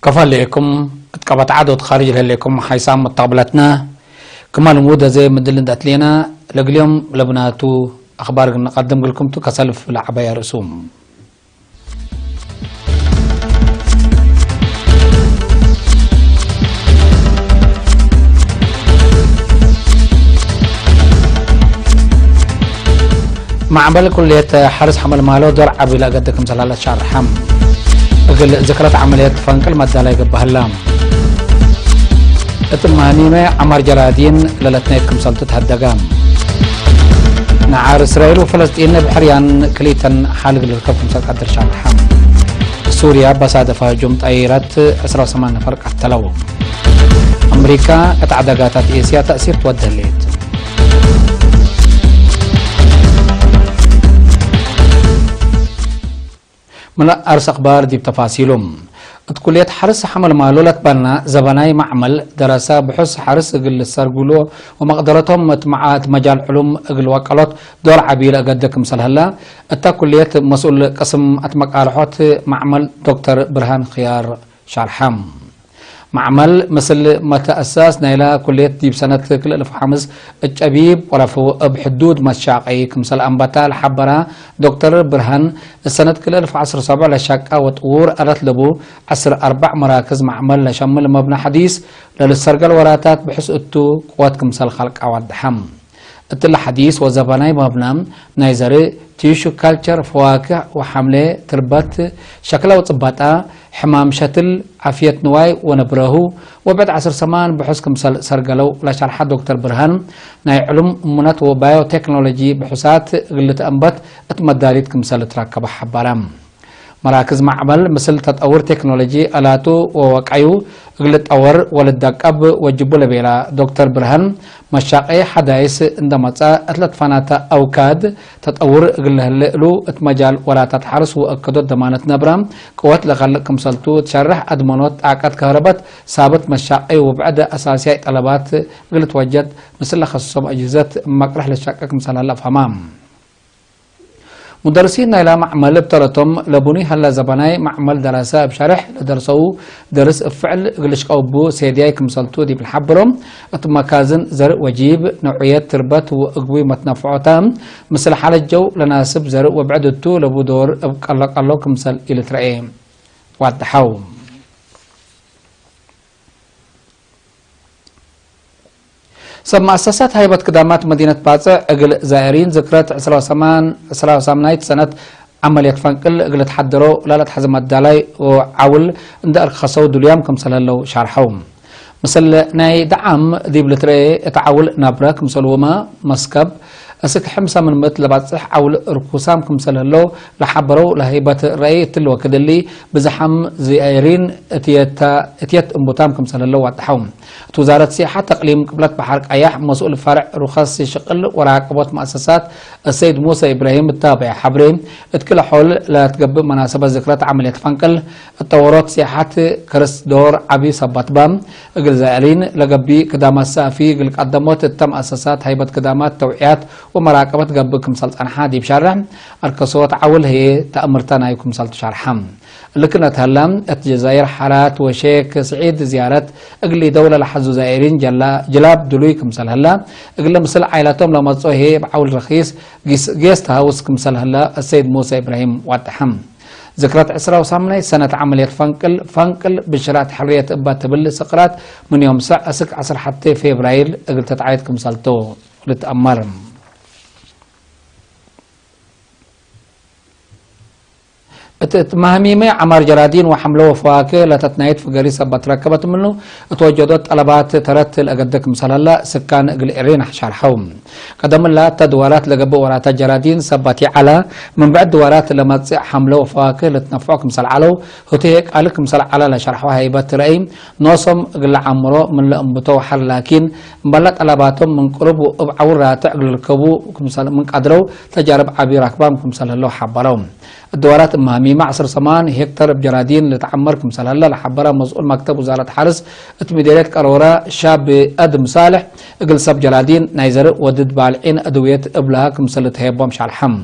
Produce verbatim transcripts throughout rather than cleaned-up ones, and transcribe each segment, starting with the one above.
ከፎ ህሌኩም፣ እት ቀበት ዐድ ወእት ካርጅ ለህሌኩም ሓይሳም መተቅብለትነ፣ ክመ ልሙድ አዜ ምድል እንዴ አትሌነ፣ ለእግል ዮም ለብናቱ አኽባር እግል ነቀድም እግልኩም ቱ። ከሰልፍ ለዐበየ ርእሱ። ማዕበል ኩልየት ሐርስ ሐመልማሎ ዶር ዐቢ ለአገደ ክምሰል ሀለ ሻርሐ። እግል ዝክረት ዐመልየት ፈንቅል መዳላይ ገብእ ሀላ። እት ማኒመ ዐማር ጀራዲን ለለትነየት ክምሰልቱ ተሀደገ። ነዓር እስራኤል ወፈለስጢን እብ ሕርያን ክልኢተን ሐል እግል ልርከብ ክምሰል ቀድር ሻርሐ። ሱርያ በሳደፈ ህጁም ጠይረት ዕስራ ወሰማን ነፈር ቀተለው። አምሪካ እት ዐዳጋታት ኤስያ ተእሲር ትወዴ ህሌት። ምን አርስ አክባር ዲብ ተፋሲሉ። እት ኩልየት ሐርስ ሐመልማሎ ለትበና ዘበናይ መዕመል ደረሰ ብሑስ ሐርስ እግል ልሰርጉሎ ወመቅደረቶም እት መዓ-፣ እት መጃል ዕሉም እግል ወቀሎት ዶር ዐቢ ለአገደ ክምሰል ሀለ፣ እተ ኩልየት መስኡል ቅስም አትመቃልሖት መዕመል ዶክተር ብርሃን ክያር ሻርሐ። መዕመል ምስል መተአሳስ ናይላ ኩልየት ዲብ ሰነት ክልኤ እልፍ ወሐምስ እጨቢብ ወረፍው እብ ሕዱድ መሻቀይ ክምሰል አንበታ ለሐበራ ዶክተር ብርሃን፣ እት ሰነት ክልኤ እልፍ ወዐስር ሰብዕ ለሻቃ ወጥዉር አለት ለቡ ዐስር አርበዕ መራክዝ መዕመል ለሸምል መብነ ሐዲስ ለልሰርገል ወራታት ብሕስ እቱ ቅወት ክምሰል ከልቀ ወደሐ። እትለ ሐዲስ ወዘበናይ መብነ ናይ ዘርእ፣ ቲሹ ካልቸር፣ ፈዋክህ ወሐምሌ፣ ትርበት፣ ሸክለ ወጽባጣ፣ ሕማም ሸትል፣ ዓፍየት ንዋይ ወነብረሁ ወብዕድ ዐስር ሰማን ብሑስ ክምሰል ሰርገለው ለሸርሐ ዶክተር ብርሃን፣ ናይ ዕሉም እሙነት ወባዮቴክኖሎጂ ብሑሳት እግል ልትአንበት እት መዳሊት ክምሰል ልትረከበ ሐበረ። መራክዝ መዕመል ምስል ተጠውር ቴክኖሎጂ አላቱ ወወቃዩ እግል ልጠወር ወልትደቀብ ወጅቡ ለቤላ ዶክተር ብርሃን፣ መሻቄ ሐዳይስ እንደ መጽአ እት ለትፈናተ አውካድ ተጠውር እግል ለህሌ እሉ እት መጃል ወላታት ሐርስ ወእከዶት ደማነት ነብረ ቅወት ለከልቅ ክምሰልቱ ትሸርሕ። አድመኖት ጣቀት ከህረበት ሳብት መሻቄ ወብዕድ አሳስያይ ጠለባት እግል ልትወጀድ ምስል ለከስሶም አጅህዘት መቅርሕ ልትሸቄ ክምሰል ሀለ አፍሀማ። ሙደርሲን ናይላ መዕመል እብ ተረቶም ለቡኒ ሀለ ዘበናይ መዕመል ደረሰ እብ ሸርሕ ለደርሰው ደርስ እብ ፍዕል እግል ልሽቀው እቡ ሴድያይ ክምሰልቱ ዲብ ለሐብሮ፣ እት መካዝን ዘርእ ወጂብ፣ ነውዕየት ትርበት ወእግቡይ መትነፍዖታ ምስል ሓለት ጀው ለናስብ ዘርእ ወብዕድ እቱ ለቡ ዶር እብ ቀሎ-ቀሎ ክምሰል ኢልትረኤ ዋድሐው። ሰብ መአሰሳት ሃይበት ክዳማት መዲነት ባጽዕ እግል ዛኢሪን ዝክረት ዕስራ ወሰማን፣ ዕስራ ወሰማናይት ሰነት ዐመልየት ፈንቅል እግል ትሐደሮ ለለትሐዜ መዳላይ ወዐውል እንደ አልከሰው ድሉያም ክምሰል ህለው ሻርሐው። ምስል ናይ ደዓም ዲብ ልትረኤ እት ዐውል ናብረ ክምሰልሁመ መስከብ እስክ ሕምሰ ምን ምእት ለባጽሕ ዐውል ርኩሳም ክምሰል ህለው ለሐበረው ለሀይበት ረአይ እትሊ ወክድ እሊ፣ ብዝሓም ዛኢሪን እትየት እምቡታም ክምሰል ህለው ዋድሐው። እት ውዛረት ሲሐት እቅሊም ቅብለት በሐር ቀያሕ መስኡል ፈርዕ ሩኸስ ሽቅል ወራቅቦት መአሰሳት እሰይድ ሙሰ ኢብራሂም እታብዕ ሐብሬ፣ እት ክለ ሖል ለትገብእ መናሰበት ዝክረት ዐመልየት ፈንቅል እት ጠወሮት ሲሐት ከርስ ዶር ዐቢ ሰበት በ። እግል ዛኢሪን ለገብእ ክዳማት ሰአፊ እግል ቀደሞት እተ መአሰሳት ሀይበት ክዳማት ተውዕያት ወመራቀበት ገብእ ክምሰል ጸንሐ ዲብ ሸርሕ፣ አርከሶት ዐውል ህዬ ተአምርተ ናዩ ክምሰልቱ ሸርሐ። እሊ ክነት ሀለ፣ እት ጀዛይር ሐራት ወሼክ ስዒድ ዝያረት እግል ሊደው ለለሐዙ ዛኢሪን ጀላ-፣ ጅላብ ድሉይ ክምሰል ሀለ፣ እግለ ምስል ዓይላቶም ለመጽኦ ህዬ እብ ዐውል ረኪስ ጊስ-፣ ጌስት ሃውስ ክምሰል ሀለ አሰይድ ሙሰ ኢብራሂም ዋድሐ። ዝክረት ዕስራ ወሳምናይ ሰነት ዐመልየት ፈንቅል፣ ፈንቅል ብሽራት ሕርየት እበ ትብል ስቅራት ምን ዮም ሰዕ እስክ ዐስር ሐቴ ፌብራይር እግል ትትዓየድ ክምሰልቱ ልትአመር። እት፣ እት መህሚመ ዐማር ጀራዲን ወሐምለ ወፈዋክህ ለተትናይት ፍገሪ ሰበት ረከበት ምኑ እት ወጀዶት ጠለባት ተረት ለአገደ ክምሰል ሀላ ስካን እግል ኤሬን ሸርሐው። ቀደም እላ እተ ድዋራት ለገብእ ወራታት ጀራዲን ሰበት ይዐላ፣ ምን ብዕድ ድዋራት ለመጽእ ሐምለ ወፈዋክህ ልትነፍዖ ክምሰል ዐለው፣ ህቱ ህዬ ቃል ክምሰል ዐላ ለሸርሐው ሀይበት ረአይ፣ ኖሶም እግል ለዐምሮ ምን ለእንብቶ ወሐር ላኪን፣ እምበለ ጠለባቶም ምን ቅሩብ ወእብ ዐውር ራትዕ እግል ልርከቡ ክምሰል ምን ቀድረው፣ ተጃርብ ዐቢ ረክባም ክምሰል ህለው ሐበረው። እት ድዋራት እም መህሚመ ዐስር ሰማን ሄክተር እብ ጀራዲን ልትዐመር ክምሰል ሀለ ለሐበረ መስኡል መክተብ ውዛረት ሐርስ እት ምዴርየት ቀሮረ ሻብ አድም ሳልሕ፣ እግል ሰብ ጀራዲን ናይ ዘርእ ወድድ ባልዒን አድውየት እብልሃ ክምሰል ልትሀየቦም ሸርሐም።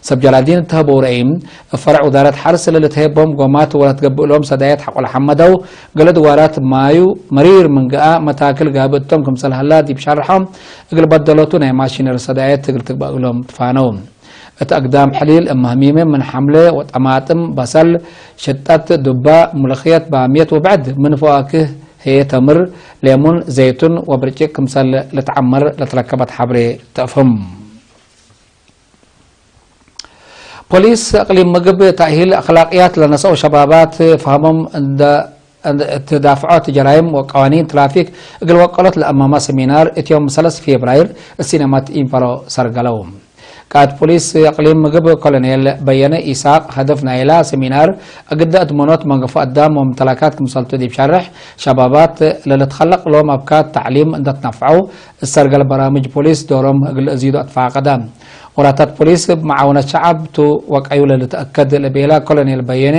ሰብ ጀራዲን እት ሀበው ረአይም፣ እብ ፈረዕ ውዛረት ሐርስ ለልትሀየቦም ጎማት ወለትገብእሎም ሰዳየት ሐቆ ለሐመደው፣ ገሌ ድዋራት ማዩ መሪር ምን ገአ መታክል ጋብእ እቶም ክምሰል ሀላ ዲብ ሸርሖም፣ እግል በደሎቱ ናይ ማሺነሪ ሰዳየት እግል ትግበእ እግሎም ትፋነው። እት አግዳም ሕሊል እም መህሚመ ምን ሐምለ ወጠማጥም፣ በሰል፣ ሽጠት፣ ዱባ፣ ሙልክየት፣ ባምየት ወብዕድ ምን ፈዋክህ ህዬ ተምር፣ ሌሙን፣ ዘይቱን ወብርጭቅ ክምሰል ልትዐመር ለትረከበት ሐብሬ ተአፍህም። ፖሊስ እቅሊም ምግብ ተእሂል አክላቅያት ለነሰአው ሸባባት ፈሀሞም እንደ እት ዳፍዖት ጀራይም ወቀዋኒን ትራፊክ እግል ወቀሎት ለአማማ ሰሚናር እት ዮም ሰለስ ፌብራይር እት ሲነማት ኢምፐሮ ሰርገለው። ቃእድ ፖሊስ እቅሊም ምግብ ኮሎኔል በየነ ኢሳቅ ሀደፍ ናይላ ሰሚናር እግደ እድመኖት መንገፎ አዳም ወምተላካት ክምሰልቱ ዲብ ሸርሕ፣ ሸባባት ለልትከለቅ ሎም አብካት ተዕሊም እንደ ትነፍዐው እት ሰርገል በራምጅ ፖሊስ ዶሮም እግል እዚዱ አትፋቀደ። ወራታት ፖሊስ እብ መዓውነት ሸዐብ ቱ ወቀዩ ለልትአከድ ለቤለ ኮሎኔል በየኔ፣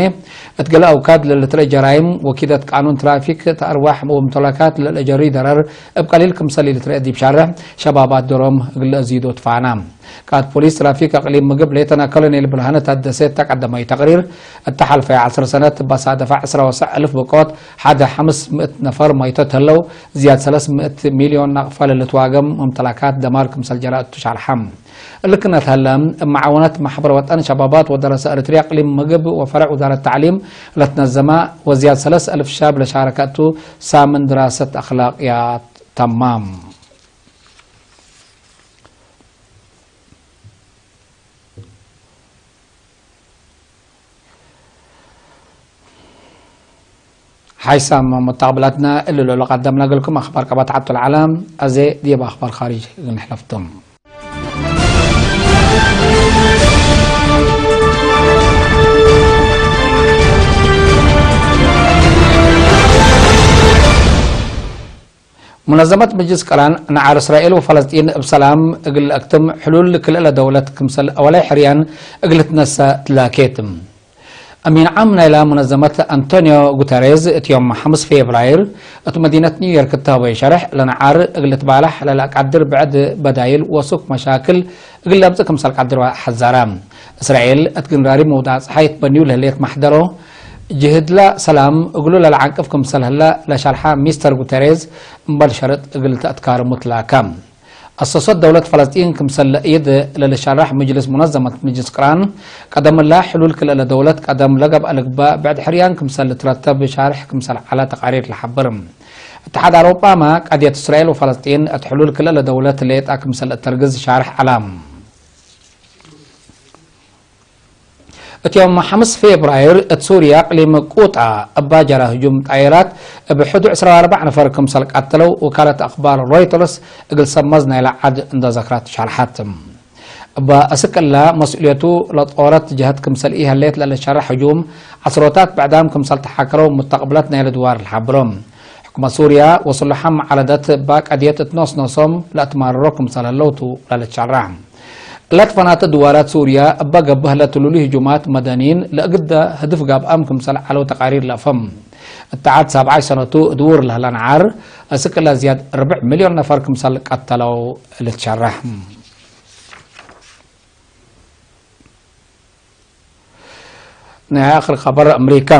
እት ገሌ አውካድ ለልትረኤ ጀራይም ወኪደት ቃኑን ትራፊክ ተአርዋሕ ወምተለካት ለልአጀሪ ደረር እብ ቀሊል ክምሰል ኢልትረኤ ዲብ ሻርሕ ሸባባት ዶሮም እግል ለአዚዶ ትፋና። ቃእድ ፖሊስ ትራፊክ አቅሊም ምግብ ሌተና ኮሎኔል ብርሃነ ታደሰ እተ ቀደመዩ ተቅሪር፣ እተ ሐልፈየ ዐስር ሰነት እበ ሳደፈ ዕስራ ወሰዕ እልፍ ብቆት ሐደ ሐምስ ምእት ነፈር መይቶት ህለው፣ ዝያድ ሰለስ ምእት ሚልዮን ናቅፋ ለልትዋገም መምተላካት ደማር ክምሰል ጀረ እቱ ሻርሐ። እሊ ክነት ሀለ፣ እብ መዓወነት መሕበር ወጠን ሸባባት ወደረሰ ኤሪትርያ እቅሊም ምግብ ወፈረዕ ውዛረት ተዕሊም ለትነዘመ ወዝያድ ሰለስ አልፍ ሻብ ለሻረከ እቱ ሳምን ድራሰት አክላቅያት ተማም። ሓይሳም ሙተቅብላትና እሊ ለለቀደምና እግልኩም አክባር ቀበት ዐቱ ለዐለ፣ አዜ ዲብ አክባር ካርጅ እግል ንሕለፍቶም። ሙነዘመት ምጅልስ ቅራን ነዓር እስራኤል ወፈለስጢን እብ ሰላም እግል ለአክትም ሕሉል ክልኤ ለደውለት ክምሰል አወላይ ሕርያን እግል ልትነሰእ ትላኬት። አሚን ዓም ናይላ ሙነዘመት አንቶኒዮ ጉተሬዝ እት ዮም ሐምስ ፌብራይር እት መዲነት ኒውዮርክ እት ሀበዩ ሸርሕ፣ ለነዓር እግል ልትባላሕ ለለአቃድር ብዕድ በዳይል ወሱክ መሻክል እግል ለአምጽእ ክምሰል ቀድር ሐዘረ። እስራኤል እት ግንራሪ መውዳዕ ጸሓይ ትበንዩ ለህሌት መሕደሮ ጅህድላ ሰላም እግሉ ለለዓንቅፍ ክምሰል ህለ ለሸርሐ ሚስተር ጉተሬዝ፣ እምበል ሸርጥ እግል ተአትካርሙ ትላከ። አሰሶት ደውለት ፈለስጢን ክምሰል ለእይድ ለልሸረሕ ምጅልስ ሙነዘመት ምጅልስ ቅራን፣ ቀደምላ ሕሉል ክልኤ ለደውለት ቀደም ለገብአ ልግባእ ብዕድ ሕርያን ክምሰል ልትረተብ ሻርሕ ክምሰል ዐለ ተቃሪር ለሐብር። እትሓድ አውሮጳመ፣ ቀድየት እስራኤል ወፈለስጢን እት ሕሉል ክልኤ ለደውለት ሌጣ ክምሰል እተርግዝ ሻርሕ ዐለ። እት ዮም ሐምስ ፌብራይር እት ሱርያ እቅሊም ቁጣ እባ ጀራ ህጁም ጣየራት እብ ሕዱ ዕስራ ወአርበዕ ነፈር ክምሰል ቀተለው ውካለት አክባር ሮይተርስ እግል ሰብ መዝ ናይላ ዐድ እንደ ዘክረት ሸርሐት። እበ አስክ እላ መስኡልየቱ ለጦረት ጀሀት ክምሰል ኢሀሌት ለልሸረሕ ህጁም ዐስሮታት ብዕዳም ክምሰል ተሓከረው ሙተቅብለት ናይለ ድዋር ለሐብሮ። ሕኩመት ሱርያ ወስሉሓ መዓረደት እባ ቀድየት እት ኖስ ኖሶም ለአትማረሮ ክምሰል ህለው ቱ ለልትሸረሕ። እለ ትፈናተ ድዋራት ሱርያ እበ ገብእ ህለ ትሉሉ ህጁማት መደኒን ለእግደ ህድፍ ጋብአም ክምሰል ዐለው ተቃሪር ለአፈም። እት ዐድ ሳብዓይ ሰነቱ እድውር ለህለ ነዓር፣ አስክ እለ ዝያድ ርብዕ ሚልዮን ነፈር ክምሰል ቀተለው ልትሸረሕ። ናይ አክር ከበር አምሪካ።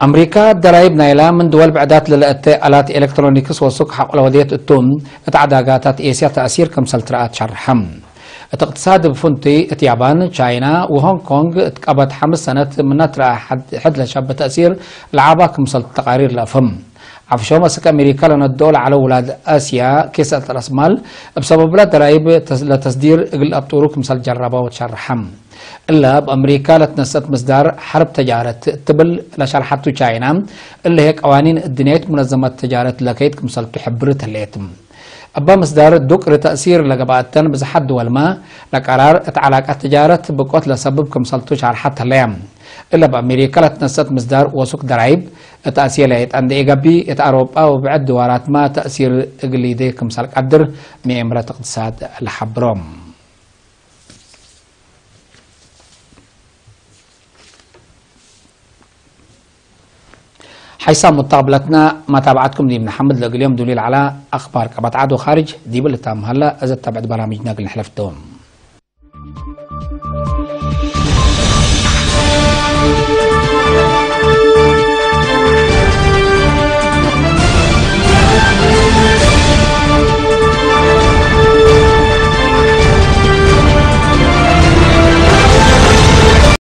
አምሪካ ደራይብ ናይላ ምን ድወል ብዕዳት ለለአተ አላት ኤለክትሮኒክስ ወሱክ ሐቆ ለወዴት እቱ፣ እት ዐዳጋታት ኤስያ ተእሲር ክምሰል ትረአት ሸርሐ። እት እቅትሳድ እብ ፍንቱይ እት ያባን፣ ቻይና ወሆንግ ኮንግ እት ቀበት ሐምስ ሰነት ምነ ትረአ ሐድ፣ ሕድ ለሸብ ተእሲር ለዐባ ክምሰል ተቃሪር ለአፍህም። ዐፍሾም አስክ አሜሪካ ለነድኦ ለዐለው ውላድ አስያ ኬሰት ረአስ ማል፣ እብ ሰበብለ ደራይብ ተስ-፣ ለተስዲር እግል አብጡሩ ክምሰል ጀረበው ሸርሐ። እለ እብ አምሪካ ለትነሰአት ምስዳር ሐርብ ተጃረት ትብል ለሸርሐቱ ቻይና፣ እለ ህዬ ቀዋኒን እድንያይት ሙነዘመት ተጃረት ለከይድ ክምሰልቱ ሕብርት ህሌት። እበ ምስዳር ዱቅሪ ተእሲር ለገብአተን ብዝሓት ድወልመ፣ ለቀራር እት ዐላቀት ተጃረት ብቆት ለሰብብ ክምሰልቱ ሻርሐት ህለየ። እለ እብ አሜሪካ ለትነሰአት ምስዳር ወሱክ ደራይብ እት አስየ ለይጠንደ ኢገብእ፣ እት አውሮጳ ወብዕድ ድዋራትመ ተእሲር እግል ሊዴ ክምሰል ቀድር ምኤምረት እቅትሳድ ለሐብሮ። ሓይሳም ሙተቅብለትነ መታብዐትኩም ዲብ ነሐምድ። ለእግል ዮም ዱሊል ዐለ አክባር ቀበት ዐድ ወካርጅ ዲብ ልታም ሀለ። እዘ ተብዕድ በራምጅነ እግል ንሕለፍ ቶም።